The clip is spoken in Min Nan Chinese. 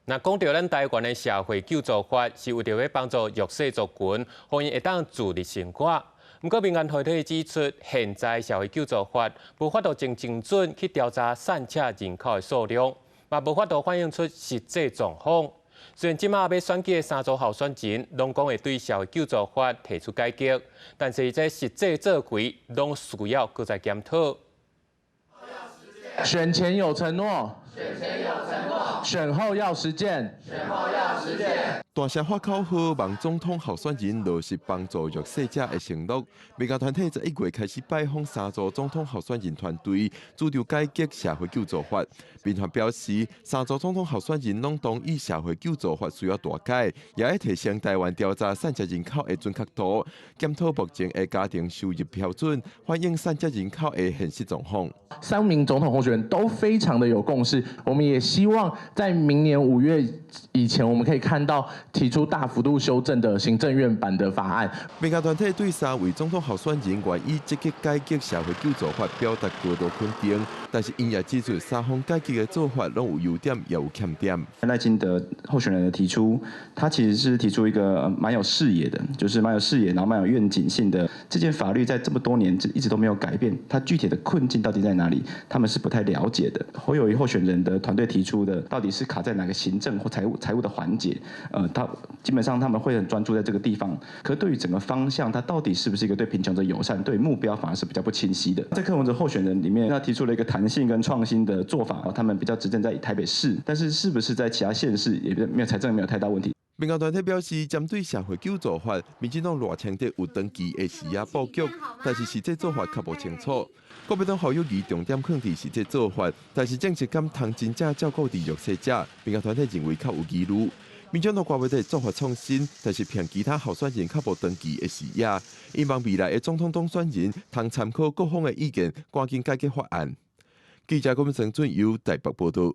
若講著咱台灣的社會救助法，是為著欲幫助弱勢族群，予𪜶會當自立生活。毋過民間團體指出，現在社會救助法無法度真精準去調查散赤人口的數量，嘛無法度反映出實際狀況。雖然這馬欲選舉的三組候選人攏講會對社會救助法提出改革，但是這實際做規攏需要閣再檢討。選前有承諾，選前有承諾，選後要實踐，選後要實踐。大聲發口號，望總統候選人落實幫助弱勢者的承諾。民間團體11月開始拜訪三組總統候選人團隊，主張改革社會救助法。民團表示，三組總統候選人攏同意社會救助法需要大改，也會提升台灣調查散赤人口的準確度，檢討目前的家庭收入標準，反映散赤人口的現實狀況。三名總統候選人都非常的有共識，我們也希望在明年5月以前，我們可以看到提出大幅度修正的行政院版的法案。民間團體對三位總統候選人願意積極改革社會救助法表達高度肯定，但是𪜶也指出三方改革的做法攏有優點，也有欠點。賴清德候選人的提出，他其實是提出一個蠻有視野的，就是蠻有視野，然後蠻有願景性的。這件法律在這麼多年一直都沒有改變，它具體的困境到底在哪裡？他們是不太了解的。侯友宜候選人的團隊提出的，到底是卡在哪個行政或財務的環節？他基本上他們會很專注在這個地方，可對於整個方向，它到底是不是一個對貧窮者友善，對目標反而是比較不清晰的。在柯文哲候選人裡面，他提出了一個彈性跟創新的做法，他們比較執政在台北市，但是是不是在其他縣市也沒有財政沒有太大問題。民間團體表示，針對社會救助法，民進黨賴清德有長期的視野布局，但是實際做法較無清楚。國民黨侯友宜重點放佇實際做法，但是政策敢通真正照顧佇弱勢者，民間團體認為較有疑慮。民進黨郭台銘做法創新，但是憑其他候選人較無長期的視野，希望未來的總統當選人通參考各方的意見，趕緊改革法案。記者郭文成俊由台北報道。